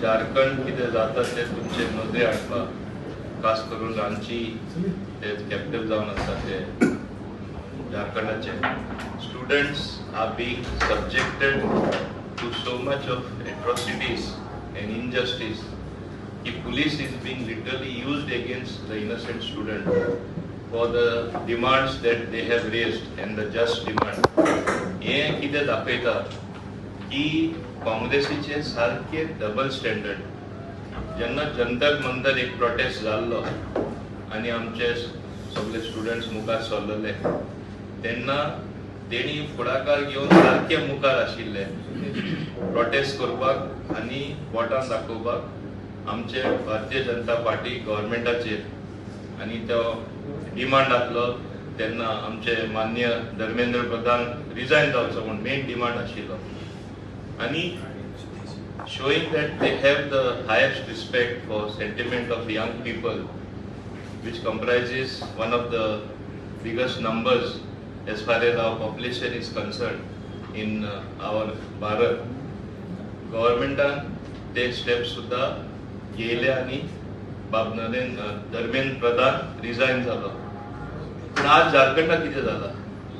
झारखंड कितें जाता तें तुमचे नदरे हाडपाक, खास करून रांची ते कॅपिटल जावन आसा ते झारखंडाचे students are being subjected to so much of atrocities and injustice की police is being literally used against the innocent student for the demands that they have raised and the just demand. हें कितें दाखयता की काँग्रेसीचे सारके double standard. जेन्ना जंतर मंतर एक protest जाल्लो आनी आमचे सगळे स्टुडंट्स मुखार सरलेले, तेन्ना तेणी फुडाकार घेवन सारके मुखार आशिल्ले प्रोटेस्ट करपाक आनी बोटां दाखोवपाक आमचे भारतीय जनता पार्टी गव्हर्मेंटाचेर. आनी तो डिमांड आसलो तेन्ना आमचे मान्य धर्मेंद्र प्रधान रिजायन जावचो म्हूण मेन डिमांड आशिल्लो. आनी showing that they have the highest respect for sentiment of young people, which comprises one of the biggest numbers as far as our population is concerned in our Bharat. गव्हर्मेंटान ते step सुद्धा घेयले आनी बाब Narendra Dharmendra Pradhan resign जालो. पूण आज झारखंडात कितें जाला?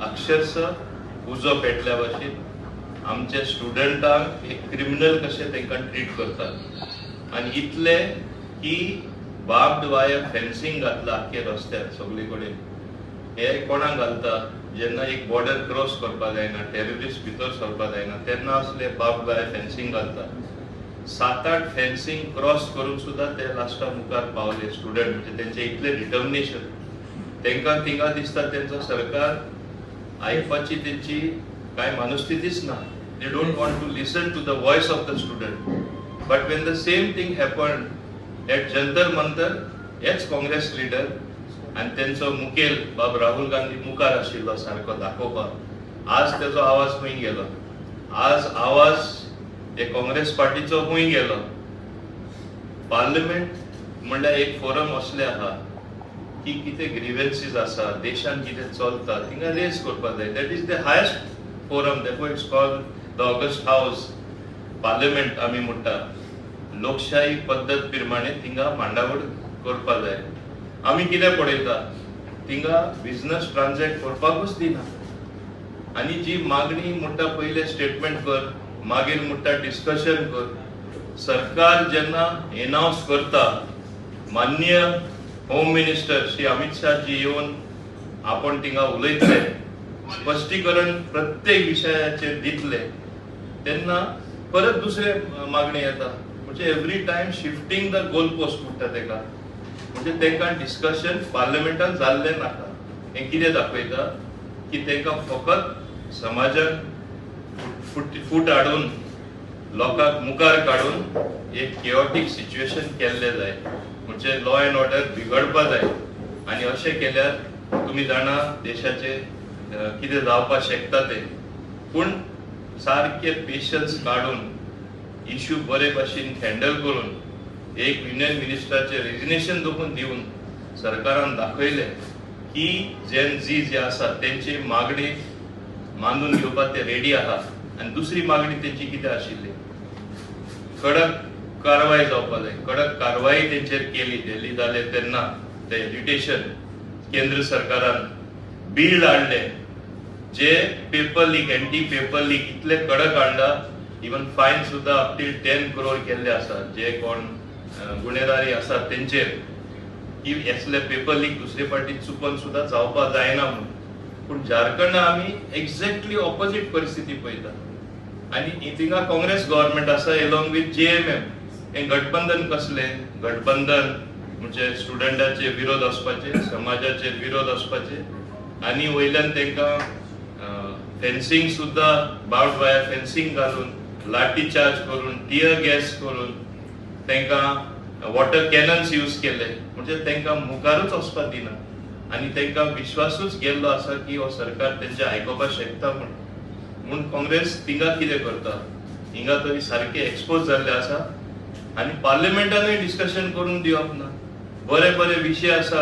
अक्षरशः उजो पेटल्या भाशेन आमचे स्टुडंटांक एक क्रिमिनल कशें तांकां ट्रीट करतात आनी इतले की बार्ब्ड वायर फेन्सिंग घातला आख्खे रस्त्यार सगळे कडेन. हे कोणाक घालता? जेन्ना एक बॉर्डर क्रॉस करपा जायना, टेररिस्ट भितर सरपा जायना, तेन्ना असले बार्ब्ड वायर फेन्सिंग घालता. सात आठ फेन्सिंग क्रॉस करून सुद्दां ते लास्टा मुखार पावले स्टुडंट. म्हणजे तेंचे इतले डिटर्मिनेशन. तांकां थिंगा दिसता तेंचो सरकार आयकपाची तेंची कांय मनस्थितीच ना. They don't want to listen to the voice of the student. But when the same thing happen at Jantar Mantar, हेच काँग्रेस लिडर आनी तेंचो मुखेल बाब राहुल गांधी मुखार आशिल्लो सारको दाखोवपाक. आज तेजो आवाज खंय गेलो? आज आवाज हे काँग्रेस पार्टीचो खंय गेलो? पार्लमेंट म्हणल्यार एक फोरम असले आहा की कितें ग्रिव्हन्सीस आसा, देशान कितें चलता, थिंगा रेज करपाक जाय. That is the highest forum. Therefore it's called the august house, parliament आमी म्हणटा. लोकशाही पद्दत प्रमाणे थिंगा मांडावळ करपा जाय. आमी कितें पळयता? थिंगा बिझनस ट्रान्झॅक्ट करपाकूच दिना आनी जी मागणी म्हणटा, पयले स्टेटमेंट कर, मागीर म्हणटा डिस्कशन कर. सरकार जेन्ना एनाउन्स करता, माननीय होम मिनिस्टर श्री अमित शाह जी येवन आपण थिंगा उलयतले, स्पश्टीकरण प्रत्येक विशयाचेर दितले, तेन्ना परत दुसरे मागणी येता. म्हणजे every time shifting the goal post म्हणटा तेका. म्हणजे तांकां डिस्कशन पार्लमेंटान जाल्लें नाका. हें कितें दाखयता की तांकां फकत समाजान फूट फूट हाडून, लोकांक मुखार काडून एक केओटीक सिच्युएशन केल्लें जाय, म्हणजे लॉ एंड ऑर्डर बिगडपा जाय. आनी अशें केल्यार तुमी जाणा देशाचे कितें जावपाक शकता तें. पूण सारके पेशन्स काडून, इश्यू बरे भाशेन हँडल करून, एक युनियन मिनिस्टराचे रेजिग्नेशन दोखून दिवन सरकारान दाखयलें की जेन झी जे आसा तेंची मागणी मानून घेवपाक ते रेडी आहा. आनी दुसरी मागणी तेंची कितें आशिल्ली? कडक कारवाय जावपा जाय. कडक कारवाय तेंचेर केली. दिल्ली जाले तेन्ना ते एजिटेशन, केंद्र सरकारान बील हाडले जे paper leak, anti paper leak इतले कडक हाडला, इवन फायन सुद्धा अप टील 10 करोड केल्ले आसा जे कोण गुन्हेगारी आसात तेंचेर, की असले पेपर लीक दुसरे फावटी चुकोन सुद्धा जावपा जायना म्हणून. पूण झारखंड आमी एक्झॅक्टली ऑपोजीट परिस्थिती पळयता आनी थिंगा काँग्रेस गव्हर्मेंट आसा एलॉंग विथ जेएमएम. हें गठबंधन कसलें गठबंधन? म्हणजे स्टुडंटाचे विरोध वचपाचे, समाजाचेर विरोध वचपाचे आनी वयल्यान तांकां फेन्सिंग सुद्दां, बार्ब वायर फेन्सिंग घालून, लाठी चार्ज करून, टियर गॅस करून, तांकां वॉटर कॅनन्स यूज केले. म्हणजे तांकां मुखारूच वचपाक दिना आनी तांकां विश्वासूच गेल्लो आसा की हो सरकार तेंचे आयकोपाक शकता म्हूण. म्हूण काँग्रेस थिंगा कितें करता? हिंगा तरी सारके एक्सपोज जाल्ले आसा आनी पार्लमेंटानूय डिस्कशन करून दिवप ना. बरे बरे विशय आसा,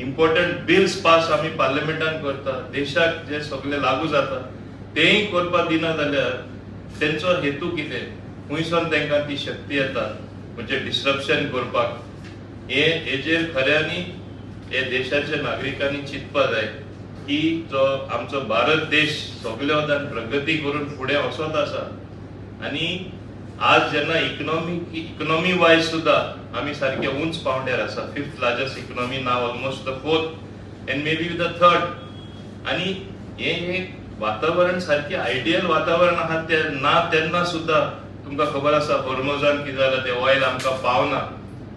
इम्पॉर्टंट बिल्स पास आमी पार्लमेंटान करता, देशाक जे सगळे लागू जाता, तेय करपाक दिना जाल्यार तेंचो हेतू कितें? खंयसून तांकां ती शक्ती येता? म्हणजे डिस्ट्रप्शन करपाक. हे हेजेर खऱ्यांनी हे देशाच्या नागरिकांनी चिंतपा जाय की जो आमचो भारत देश सगल्या वतान प्रगती करून फुडें वचत आसा आनी आज जेन्ना इकॉनॉमी वायज सुद्दां आमी सारके उंच पावंड्यार आसा, 5th largest economy, now almost the 4th and maybe the 3rd. आनी हें एक वातावरण सारकें आयडियल वातावरण आहा तें ना, तेन्ना सुद्दां तुमकां खबर आसा होर्मोजान कितें जालां, तें ऑयल आमकां पावना,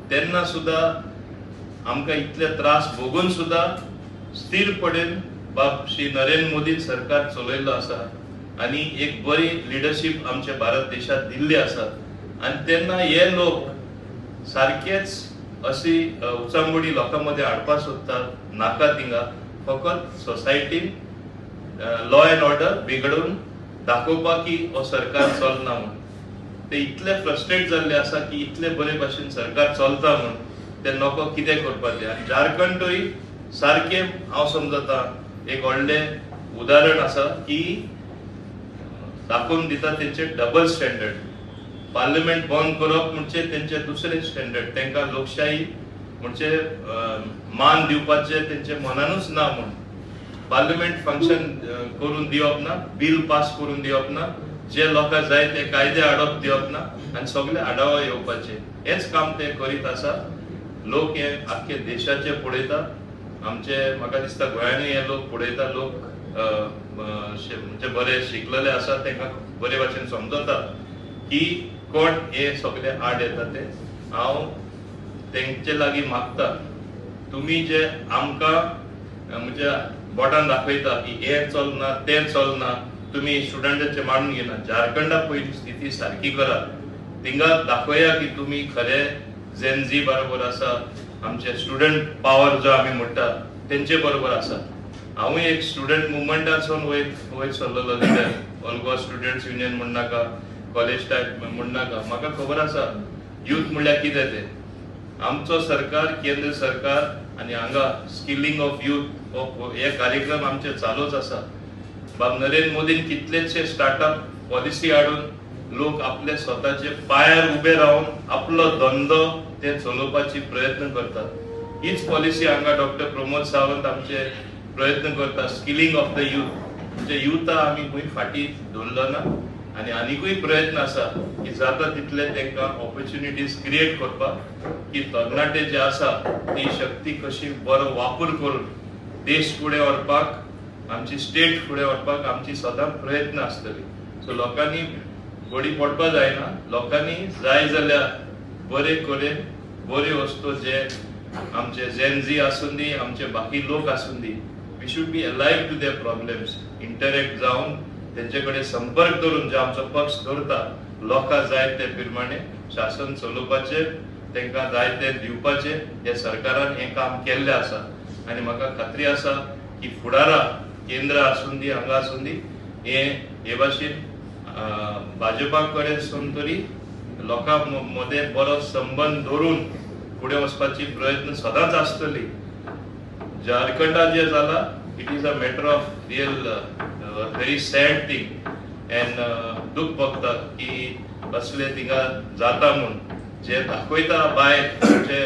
तेन्ना सुद्दां आमकां इतले त्रास भोगून सुद्दां स्थिरपणेन बाब श्री नरेंद्र मोदी सरकार चलयल्लो आसा आनी एक बरी लिडरशीप आमच्या भारत देशात दिल्ली आसा. आनी तेन्ना हे लोक सारकेच अशी उचांबडी लोकां मदें हाडपाक सोदता, नाका थिंगा फकत सोसायटीन लॉ एंड ऑर्डर बिगडून दाखोवपाक की हो सरकार चलना म्हूण. ते इतले फ्रस्ट्रेट जाल्ले आसा की इतले बरे भाशेन सरकार चलता म्हूण ते नको कितें करपाचें. आनी झारखंडूय सारकें हांव समजता एक व्हडलें उदाहरण आसा की दाखोवन दिता तेंचे डबल स्टँडर्ड. पार्लमेंट बंद करप म्हणजे तेंचे दुसरे स्टँडर्ड, तांकां लोकशाही म्हणजे मान दिवपाचें तेंचे मनानूच ना म्हूण. पार्लमेंट फंक्शन करून दिवप ना, बील पास करून दिवप ना, जे लोकांक जाय ते कायदे हाडप दिवप ना आनी सगळे आडावा येवपाचे हेच काम ते करीत आसा. लोक हे आख्खे देशाचे पळयता, आमचे म्हाका दिसता गोंयानूय हे लोक पळयता, लोक म्हणजे बरे शिकलेले आसा, तांकां बरे भाशेन समजता की कोण हे सगळे आड येता ते. हांव तेंचे लागीं मागता, तुमी जे आमकां म्हणजे बोटान दाखयता की हें चलना तें चलना, तुमी स्टुडंटाचे मानून घेना, झारखंडा पयली स्थिती सारकी करात, थिंगा दाखोवया की तुमी खरे जेनझी बरोबर आसा, आमचे स्टुडंट पावर जो आमी म्हणटा तेंचे बरोबर आसा. हांवूय एक स्टुडंट मुवमेंटासून वयर वयर सरलेलो leader, all Goa students union म्हणनाका, कॉलेज टायप म्हणनाका, म्हाका खबर आसा यूथ म्हणल्यार कितें तें. आमचो सरकार, केंद्र सरकार आनी हांगा स्किलिंग ऑफ यूथ हे कार्यक्रम आमचे चालूच आसा. बाब नरेंद्र मोदीन कितलेशे स्टार्टअप पॉलिसी हाडून लोक आपले स्वताचे पांयार उबे रावन आपलो धंदो ते चलोवपाची प्रयत्न करतात. हीच पॉलिसी हांगा डॉक्टर प्रमोद सावंत आमचे प्रयत्न करता, स्किलिंग ऑफ the youth, म्हणजे युथा आमी खंय फाटी दवरलो ना आनी आनिकूय प्रयत्न आसा की जाता तितले तांकां ऑपॉर्च्युनिटीज क्रिएट करपाक की तरणाटे जे आसा ती शक्ती कशी बरो वापर करून देश फुडें व्हरपाक, आमची स्टेट फुडें व्हरपाक आमची सदां प्रयत्न आसतली. सो लोकांनी बडी पडपा जायना, लोकांनी जाय जाल्यार बरे कडेन बऱ्यो वस्तू जे आमचे जेनझी आसूं दी, आमचे बाकी लोक आसूं दी, we should be alive to their problems, interact जावन तेंचे कडेन संपर्क दवरून जे आमचो पक्ष दवरता लोकां जाय ते प्रमाणे शासन चलोवपाचें, तांकां जाय ते दिवपाचें हे सरकारान हें काम केल्लें आसा. आनी म्हाका खात्री आसा की फुडारा केंद्र आसूं दी, हांगा आसूं दी, हे हे भाशेन भाजपा कडेन तरी लोकां मदें बरो संबंद दवरून फुडें वचपाची प्रयत्न सदांच आसतली. झारखंडात जे जाला, it is a matter of real very sad thing and दुःख भोगता की असले थिंगा जाता म्हूण जे दाखयता भायर म्हणजे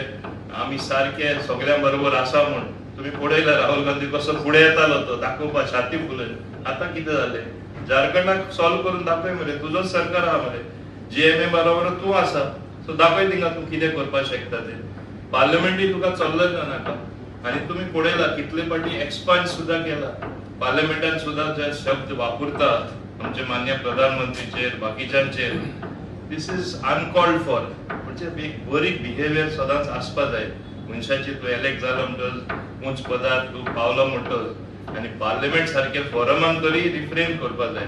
आमी सारके सगळ्यां बरोबर आसा म्हूण. तुमी पळयला राहुल गांधी कसो फुडें येतालो तो दाखोवपाक छाती फुलोवन. आतां कितें जालें, झारखंडाक सॉल्व करून दाखय मरे, तुजोच सरकार आहा मरे, जेएमएम बरोबर तूं आसा, सो दाखय थिंगा तूं कितें करपाक शकता तें. पार्लमेंटूय तुका चल्लें ना नाका. आनी तुमी पळयला कितले फावटी एक्सपंज सुद्दां केला पार्लमेंटान सुद्दां, जे शब्द वापरता आमचे मान्य प्रधानमंत्रीचेर बाकीच्यांचेर, this is uncalled for. म्हणजे एक बरी बिहेवियर सदांच आसपा जाय मनशाची. तूं एलेक्ट जालो म्हणटच, उंच पदार तूं पावलो म्हणटच आनी पार्लमेंट सारके फोरमान तरी रिफ्रेन करपा जाय.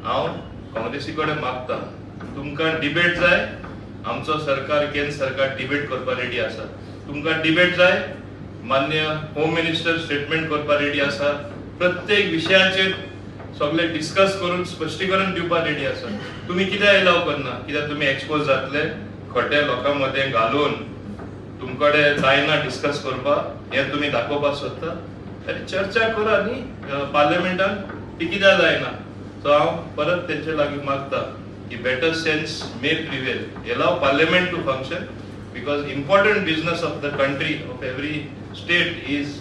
हांव काँग्रेसी कडेन मागता, तुमकां डिबेट जाय, आमचो सरकार, केंद्र सरकार डिबेट करपाक रेडी आसा. तुमकां डिबेट जाय, मान्य होम मिनिस्टर स्टेटमेंट करपाक रेडी आसा, प्रत्येक विशयाचेर सगळे डिस्कस करून स्पश्टीकरण दिवपाक रेडी आसा. तुमी कित्याक एलाव करना? कित्याक तुमी एक्सपोज जातले, खोटे लोकां मदें घालून तुमकडे जायना डिस्कस करपाक, हें तुमी दाखोवपाक सोदता. आनी चर्चा करा न्ही पार्लमेंटान, ती कित्याक जायना? सो हांव परत तेंचे लागीं मागता. की better sense may prevail, allow parliament to function, because important business of the country, of every state is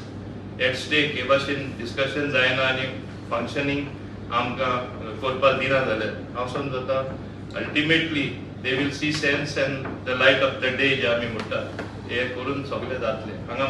at stake. हे भाशेन डिस्कशन जायना आनी फंक्शनींग आमकां करपाक दिना जाल्यार, हांव समजता, ultimately they will see sense and the light of the day, जे आमी म्हणटात, हे करून सगळें जातलें हांगा.